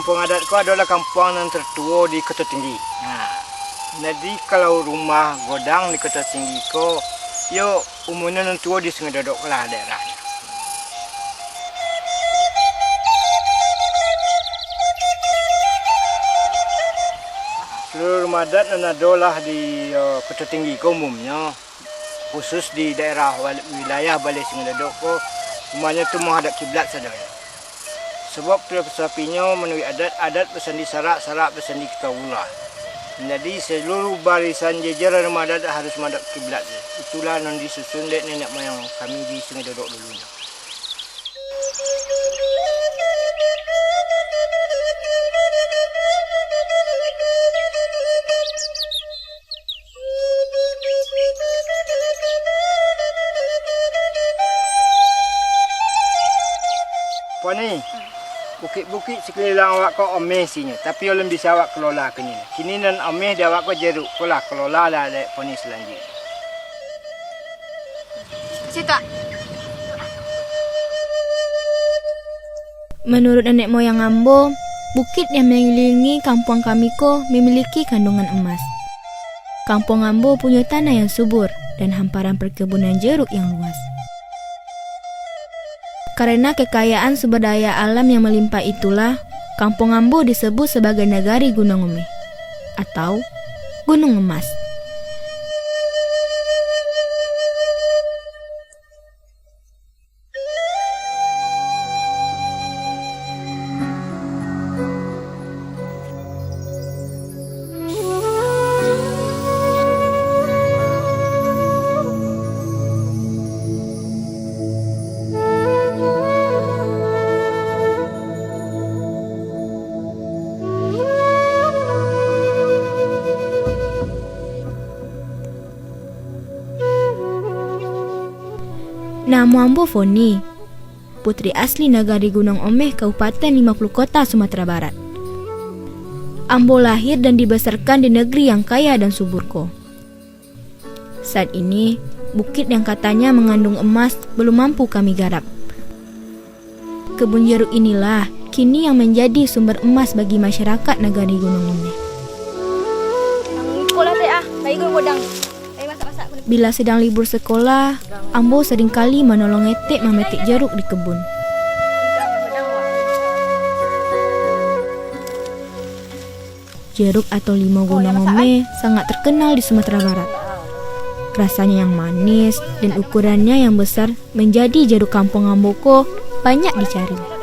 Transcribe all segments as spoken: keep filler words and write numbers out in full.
Kampuang adat ko adolah kampuang nan tertuo di Koto Tinggi. Nah, jadi kalau rumah godang di Koto Tinggi ko, yo umurnyo nan tuo di Sungai Dodok lah daerahnyo. Seluruh rumah adat nan adolah di, eh, Koto Tinggi ko umumnyo, khusus di daerah wal-, wilayah Baleh Sungai Dodok ko, umahnyo tu madap kiblat sadonyo. Sabab filosofino manuruik adat, adat basandi sarak, sarak basandi ka Allah. Jadi, saluruh barisan jajaran rumah adat harus madap kiblat. Itulah nan disusun dek nenek moyang kami di Sungai Dodok dulunyo. Poni, bukik-bukik sakuliliang awak ko ameh isinyo, tapi alun bisa awak kalola kini. Kini nan ameh di awak ko jeruk, ko lah kalolalah dek Poni salanjuiknyo. Situ, ah. Manuruik nenek moyang ambo, bukik yang mangelilingi kampuang kami ko mamiliki kandungan emas. Kampuang ambo punyo tanah yang subur dan hamparan perkebunan jeruk yang luas. Karena kekayaan sumber daya alam yang malimpah itulah, kampuang ambo disebut sebagai Nagari Gunuang Umeh atau Gunung Emas. Namo ambo Foni, putri asli Nagari Gunuang Omeh, Kabupaten Limo Puluh Kota, Sumatera Barat. Ambo lahir dan dibesarkan di negeri yang kaya dan subur ko. Saat ini, bukit yang katanya mangandung emas belum mampu kami garap. Kebun jeruk inilah kini yang menjadi sumber emas bagi masyarakat Nagari Gunuang Omeh. Iko lah, Tek, ah. Pai ka godang. Pai masak-masak. Bila sedang libur sekolah, ambo seringkali manolong etek mametik jeruk di kebun. Jeruk atau limau Gunuang Omeh sangat terkenal di Sumatera Barat. Rasanya yang manis dan ukurannya yang besar menjadi jeruk kampuang ambo ko banyak dicari.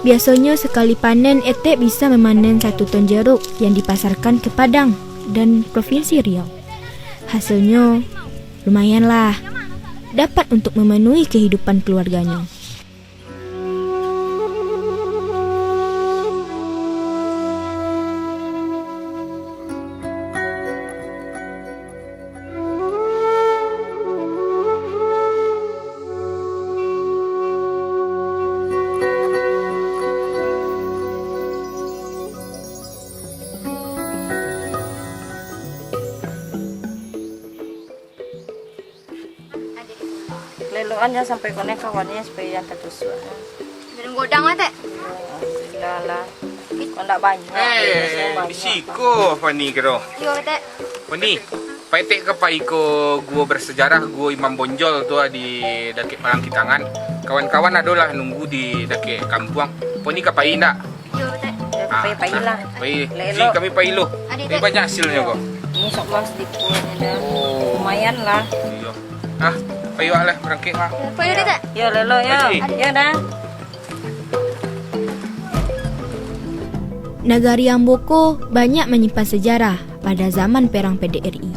Biasonyo sekali panen, etek bisa mamanen satu ton jeruk yang dipasarkan ke Padang dan Provinsi Riau. Hasilnyo lumayanlah, dapat untuk memenuhi kehidupan keluarganyo. Lelokan jan sampai konek kawannyo, supaya jan tatusuak. Minum godang lah, Tek. Iyo, sudah lah. Kok ndak banyak? Eh, di siko Fani kiro. Iyo, Tek. Fani, pai Tek ka pai ko guo bersejarah, guo Imam Bonjol tu ah, di dakek Palang Kitangan. Kawan-kawan adolah nunggu di dakek kampuang. Fani ka pai ndak? Yo, Tek. Ah, pai, pailah. Pai, Lek, ji elok. Kami pai lu. Adik, Tek. Banyak hasilnyo ko. Ini sok mas dikit aja. Oh. Lumayan lah. Iyo. Ah, pai wak lah, berangkek wak. Pai, Tek. Yo, lelo, yo. Adik. Yo, dah. Nagari ambo ko banyak manyimpan sejarah pada zaman perang P D R I.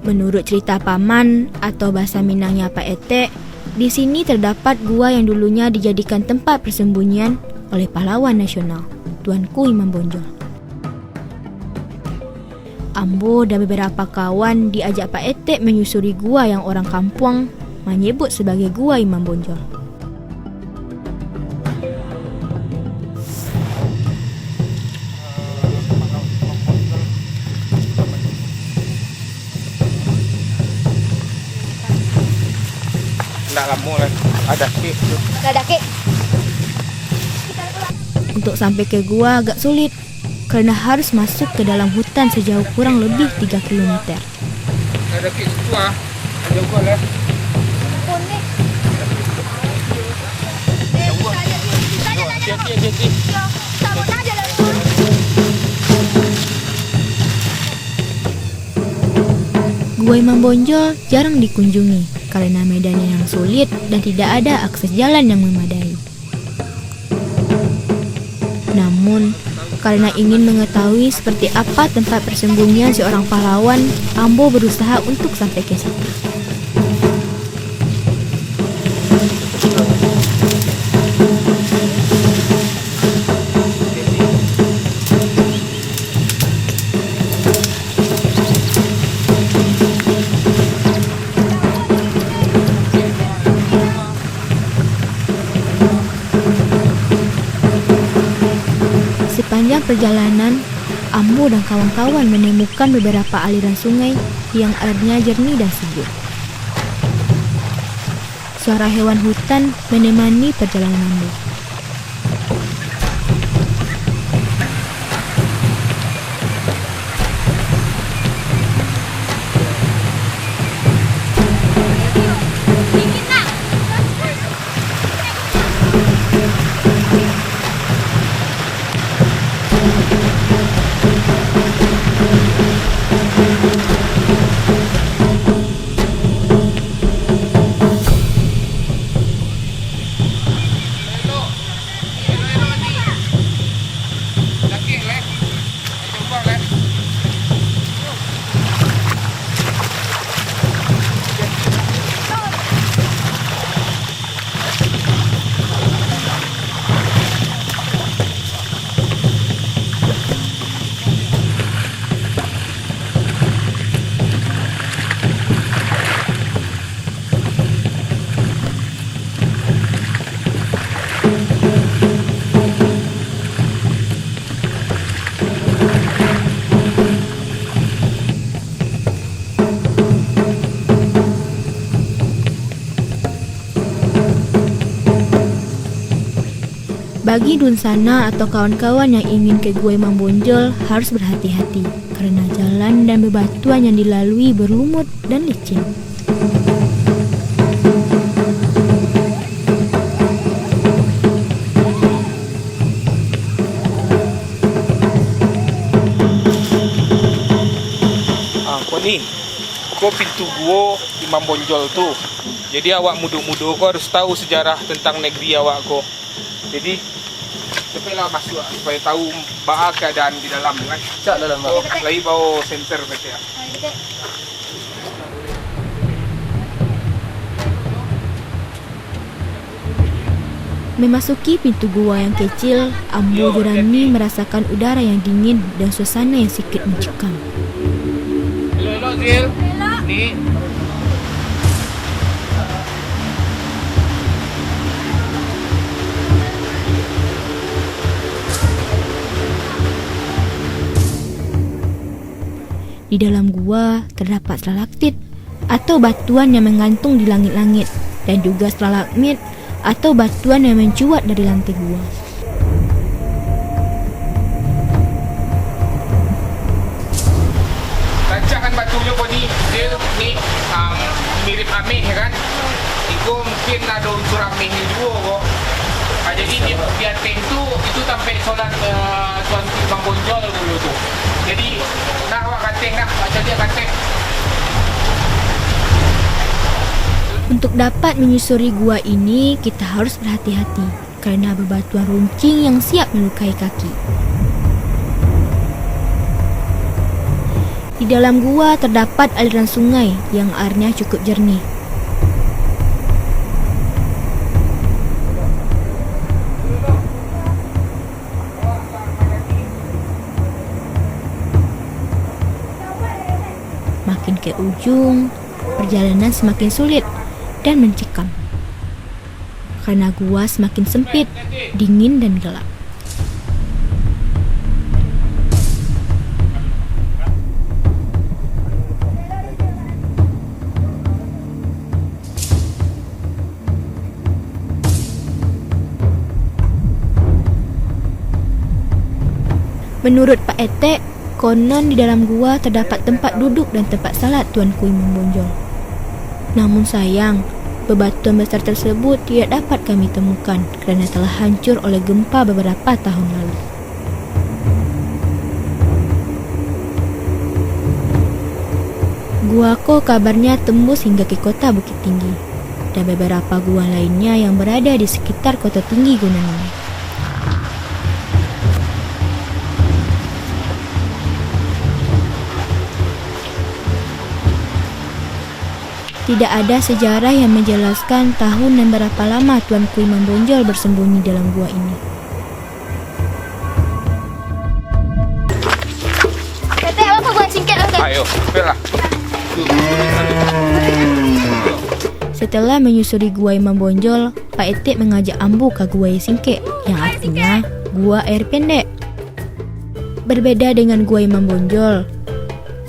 Menurut cerita paman atau bahasa Minangnya Pak Etek, di sini terdapat gua yang dulunya dijadikan tempat persembunyian oleh pahlawan nasional, Tuanku Imam Bonjol. Ambo dan beberapa kawan diajak Pak Etek menyusuri gua yang orang kampuang manyebut sebagai Gua Imam Bonjol. Ndak lamo lai. Ada kek tu. Ada kek. Untuk sampai ke gua agak sulit, karena harus masuk ke dalam hutan sejauh kurang lebih tiga kilometer. Ada kek situ ah. Ada gua lah. Hati-hati, hati-hati. Gua Imam Bonjol jarang dikunjungi karena medannya yang sulit dan tidak ada akses jalan yang memadai. Namun, karena ingin mengetahui seperti apa tempat persembunyian seorang pahlawan, ambo berusaha untuk sampai ke situ. Sepanjang perjalanan, ambo dan kawan-kawan menemukan beberapa aliran sungai yang airnya jernih dan sejuk. Suara hewan hutan menemani perjalanan ambo. Bagi dunsanak atau kawan-kawan yang ingin ke Gua Imam Bonjol, harus berhati-hati, karena jalan dan bebatuan yang dilalui berlumut dan licin. Ah, ko ni, ko pintu guo Imam Bonjol tu. Jadi, awak mudo-mudo ko harus tahu sejarah tentang negeri awak ko. Jadi, capeklah masuak, supayo tahu baa keadaan di dalam tu kan. Cak dalam, Bang. Oh, lai bao senter ketek. Memasuki pintu gua yang kecil, ambo jernih merasakan udara yang dingin dan suasana yang sikit mencekam. Elok-elok, Zil. Ni. Di dalam gua terdapat stalaktit atau batuan yang menggantung di langit-langit, dan juga stalagmit atau batuan yang mencuat dari lantai gua. Rancak kan batunyo ko ni, Zil, ni, um, mirip ameh, ya kan? Iko mungkin ado unsur ameh juo ko. Ah, jadi di, di ateh tu, itu tampek solat, eh, Tuan Imam Bonjol dulu tu. Jadi, nah, awak ka ateh, nah, awak caliak ka ateh. Untuk dapat menyusuri gua ini, kita harus berhati-hati karena bebatuan runcing yang siap melukai kaki. Di dalam gua terdapat aliran sungai yang airnya cukup jernih. Makin ke ujung, perjalanan semakin sulit dan mencekam. Karena gua semakin sempit, dingin, dan gelap. Menurut Pak Etek, konon di dalam gua terdapat tempat duduk dan tempat salat Tuanku Imam Bonjol. Namun sayang, bebatuan besar tersebut tidak dapat kami temukan karena telah hancur oleh gempa beberapa tahun lalu. Gua ko kabarnya tembus hingga ke kota Bukittinggi, dan beberapa gua lainnya yang berada di sekitar kota tinggi Gunung Limau. Tidak ada sejarah yang menjelaskan tahun dan berapa lama Tuanku Imam Bonjol bersembunyi dalam gua ini. Ayo, lah. Setelah menyusuri gua Imam Bonjol, Pak Etek mengajak ambo ka gua Singkek, yang artinya gua air pendek. Berbeda dengan gua Imam Bonjol,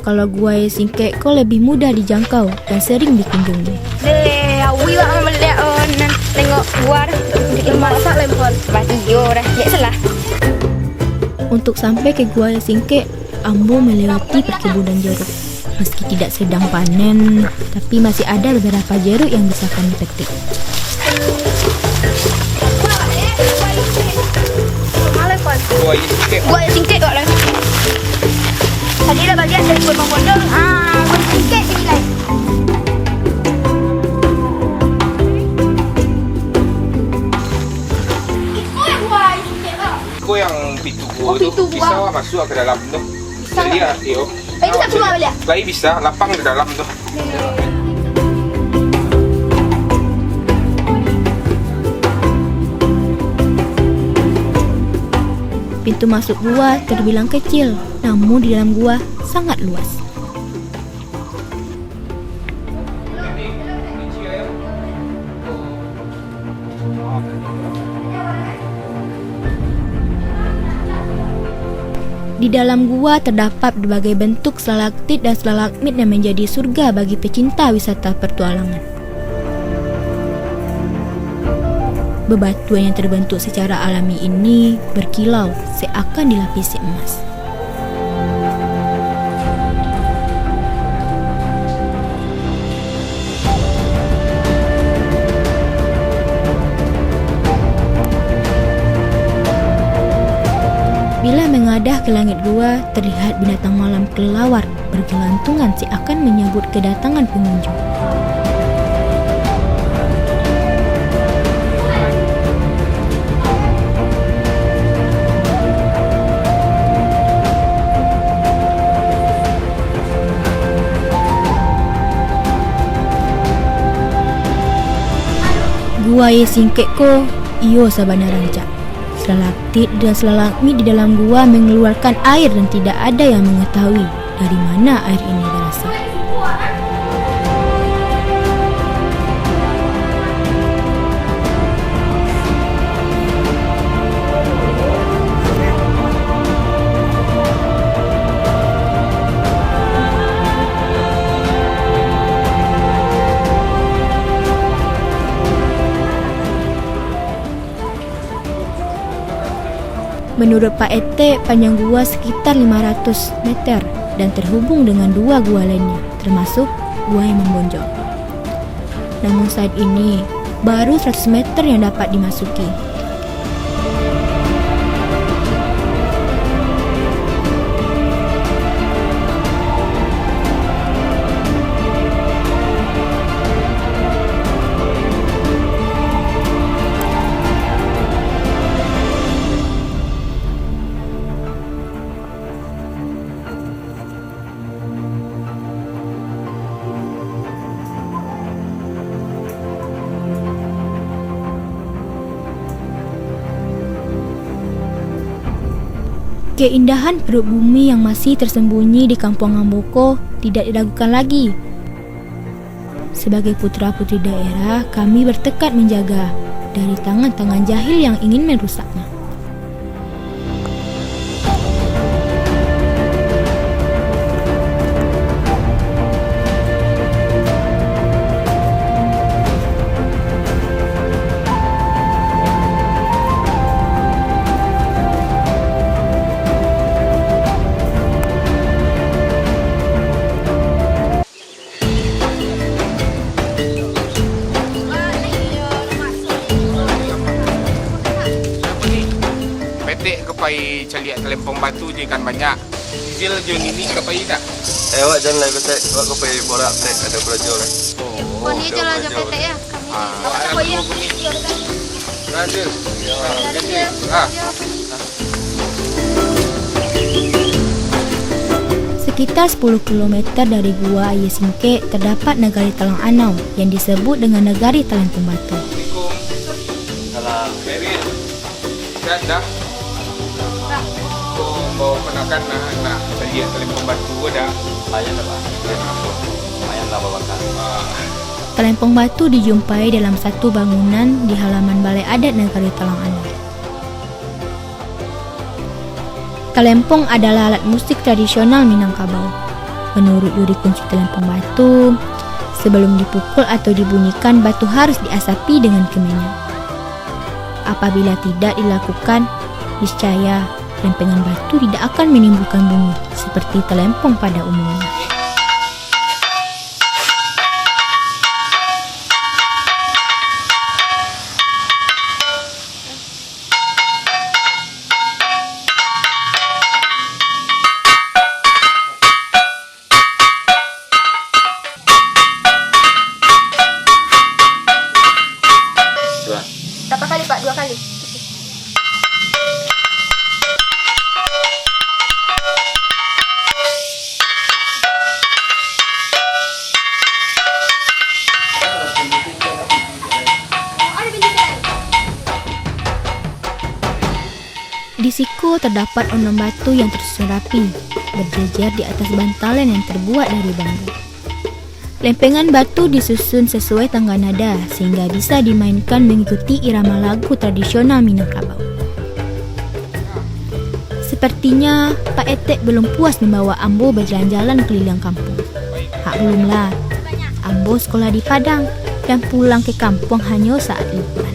kalau gua Singkek ko lebih mudah dijangkau dan sering dikunjungi. Deh, awak awak melihat, oh, nan tengok luar di rumah. Masak lempon. Bah, iyo dah, biasalah. Untuk sampai ke gua Singkek, ambo melewati perkebunan jeruk. Meski tidak sedang panen, tapi masih ada beberapa jeruk yang bisa kami petik. Gua Singkek kok lah. Tadi dah baliak dari gua Bang Pondok. Ah, gua Singkek sini lah. Iko yang pintu gua tu. Oh, pintu gua. Bisa masuk ke dalam tu. Bisa. Jadi, ya, iyo. Eh, bisa keluar baliak? Baik, bisa. Lapang di dalam tu. Pintu masuk gua terbilang kecil, namun di dalam gua sangat luas. Di dalam gua terdapat berbagai bentuk stalaktit dan stalagmit yang menjadi surga bagi pecinta wisata petualangan. Bebatuan yang terbentuk secara alami ini berkilau seakan dilapisi emas. Bila mengadah ke langit gua, terlihat binatang malam kelelawar bergelantungan seakan menyambut kedatangan pengunjung. Gua Ye Singkek ko, iyo sabana rancak. Stalaktit dan stalagmit di dalam gua mengeluarkan air dan tidak ada yang mengetahui dari mana air ini berasal. Menurut Pak Etek, panjang gua sekitar lima ratus meter dan terhubung dengan dua gua lainnya, termasuk Gua Imam Bonjol. Namun saat ini, baru seratus meter yang dapat dimasuki. Keindahan perut bumi yang masih tersembunyi di kampuang ambo ko tidak diragukan lagi. Sebagai putra-putri daerah, kami bertekad menjaga dari tangan-tangan jahil yang ingin merusaknya. Liek talempong batu jo ikan banyak. Cicil jo nini ka pai ndak? Eh, awak jan lah, Tek. Awak ka pai borak, Tek. Ado karajo lah. Oh, Poni ado aja lah, karajo. Tek, ya. Kami Ah, ada dua Poni. Ada. Ah, ada. Ah. Sekitar sepuluh kilometer dari Gua Aia Singkek, terdapat Nagari Talang Anau yang disebut dengan Nagari Talempong Batu. Assalamualaikum. Salam. Khairil. Dah, dah. Kau bawa ponakan nak, nak bali talempong batu ko dah. Lumayan lah, Pak. Lumayan lah babakal. Ah. Talempong batu dijumpai dalam satu bangunan di halaman balai adat Nagari Talang Anau. Talempong adalah alat musik tradisional Minangkabau. Menurut duri kunci talempong batu, sebelum dipukul atau dibunyikan, batu harus diasapi dengan kemenyan. Apabila tidak dilakukan, niscaya lempengan batu tidak akan menimbulkan bunyi seperti talempong pada umumnya. Dua. Berapa kali, Pak? Dua kali. Di siko terdapat ondong batu yang tersusun rapi, berjejer di atas bantalan yang terbuat dari bambu. Lempengan batu disusun sesuai tangga nada, sehingga bisa dimainkan mengikuti irama lagu tradisional Minangkabau. Sepertinya, Pak Etek belum puas membawa ambo berjalan-jalan keliling kampung. Hak belumlah, ambo sekolah di Padang dan pulang ke kampung hanyo saat liburan.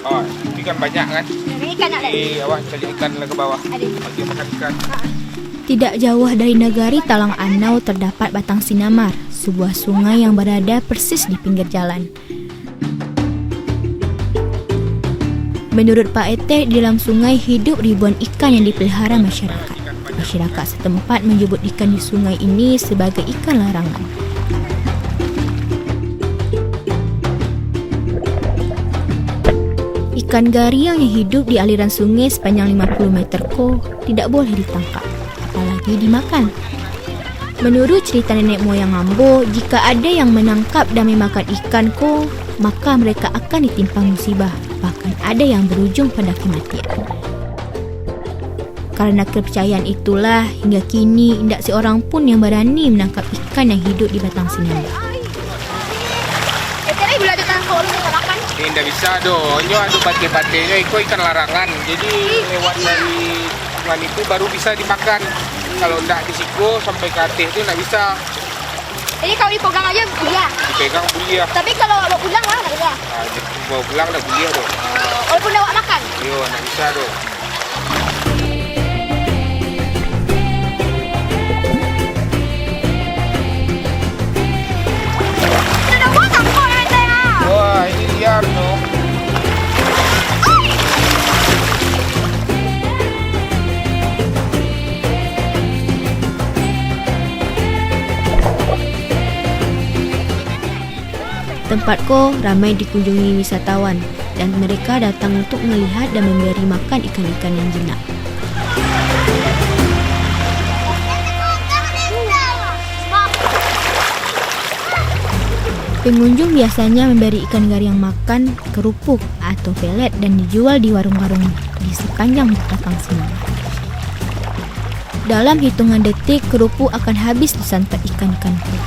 Oh, ikan banyak kan? Ikan nak. Jadi, awak cari ikan lah ke bawah. Ada. Bagi makan ikan. Tidak jauh dari Nagari Talang Anau terdapat Batang Sinamar, sebuah sungai yang berada persis di pinggir jalan. Menurut Pak Etek, di dalam sungai hidup ribuan ikan yang dipelihara masyarakat. Masyarakat setempat menyebut ikan di sungai ini sebagai ikan larangan. Ikan gariang yang hidup di aliran sungai sepanjang lima puluh meter ko tidak boleh ditangkap, apalagi dimakan. Menurut cerita nenek moyang ambo, jika ada yang menangkap dan memakan ikan ko, maka mereka akan ditimpa musibah, bahkan ada yang berujung pada kematian. Karena kepercayaan itulah, hingga kini indak seorang pun yang barani manangkap ikan yang hidup di Batang Sinamar. Eh, tadi bila ada tangkap, lu bisa makan? Eh, indak bisa doh. Nyo ado bateh-batehnyo, iko ikan larangan. Jadi, lewat dari sungai itu baru bisa dimakan. Kalau ndak di siko, sampai ka ateh tu ndak bisa. Jadi, kalau dipegang aja buliah? Dipegang buliah. Tapi kalau bawa pulang lah, ndak buliah? Ah, dibawa pulang ndak buliah doh. Oh, walaupun awak makan? Iyo, ndak bisa doh. Wah, ini liar tu. Tempat ko ramai dikunjungi wisatawan, dan mereka datang untuk melihat dan memberi makan ikan-ikan yang jinak. Pengunjung biasanya memberi ikan gariang makan kerupuk atau pelet dan dijual di warung-warung di sepanjang Batang Sinamar. Dalam hitungan detik, kerupuk akan habis disantap ikan-ikan tu.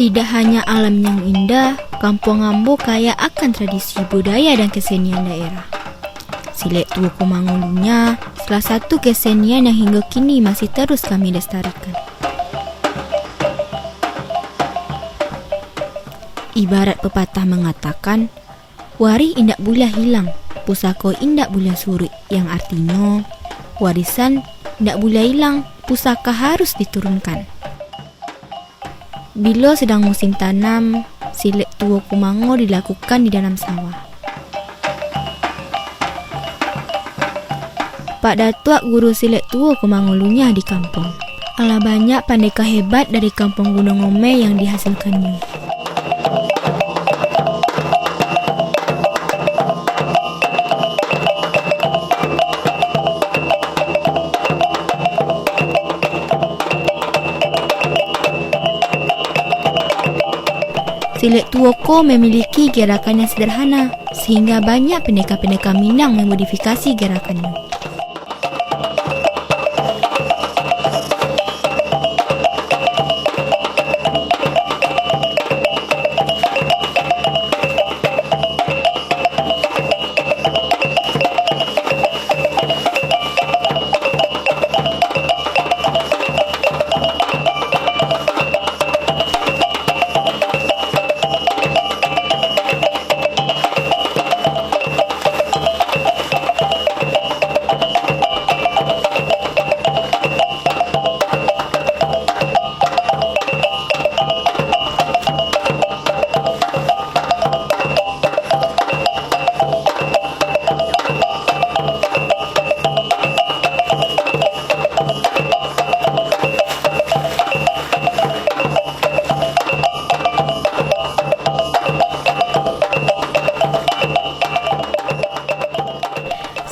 Tidak hanya alam yang indah, kampung ambo kaya akan tradisi budaya dan kesenian daerah. Silek tuo ko mangulunya, Salah satu kesenian yang hinggo kini masih terus kami lestarikan. Ibarat pepatah mengatakan, warih indak buliah hilang, pusako indak buliah suruik, yang artinyo, warisan indak buliah hilang, pusaka harus diturunkan. Bilo sedang musim tanam, silek tuo kumango dilakukan di dalam sawah. Pak Datuak guru silek tuo kumango lunyah di kampuang. Alah banyak pandeka hebat dari kampuang Gunuang Omeh yang dihasilkannyo. Silek tuo ko memiliki gerakan yang sederhana, sehingga banyak pendeka-pendeka Minang memodifikasi gerakannyo.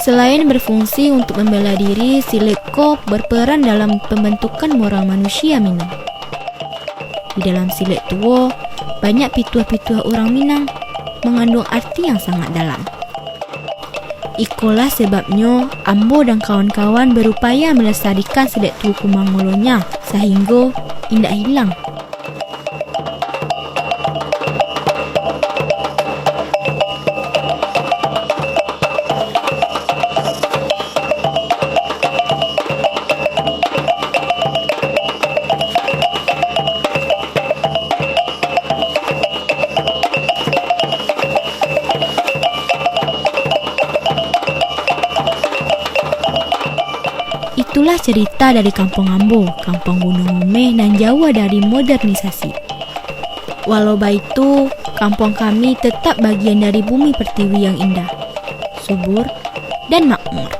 Selain berfungsi untuk membela diri, silek ko berperan dalam pembentukan moral manusia Minang. Di dalam silek tuo, banyak pituah-pituah urang Minang mangandung arti yang sangat dalam. Ikolah sebabnyo, ambo dan kawan-kawan berupaya melestarikan silek tuo kumango lunyah, sahinggo indak hilang. Itulah cerita dari kampuang ambo, kampuang Gunuang Omeh nan jauah dari modernisasi. Walau baitu, kampuang kami tetap bagian dari bumi pertiwi yang indah, subur, dan makmur.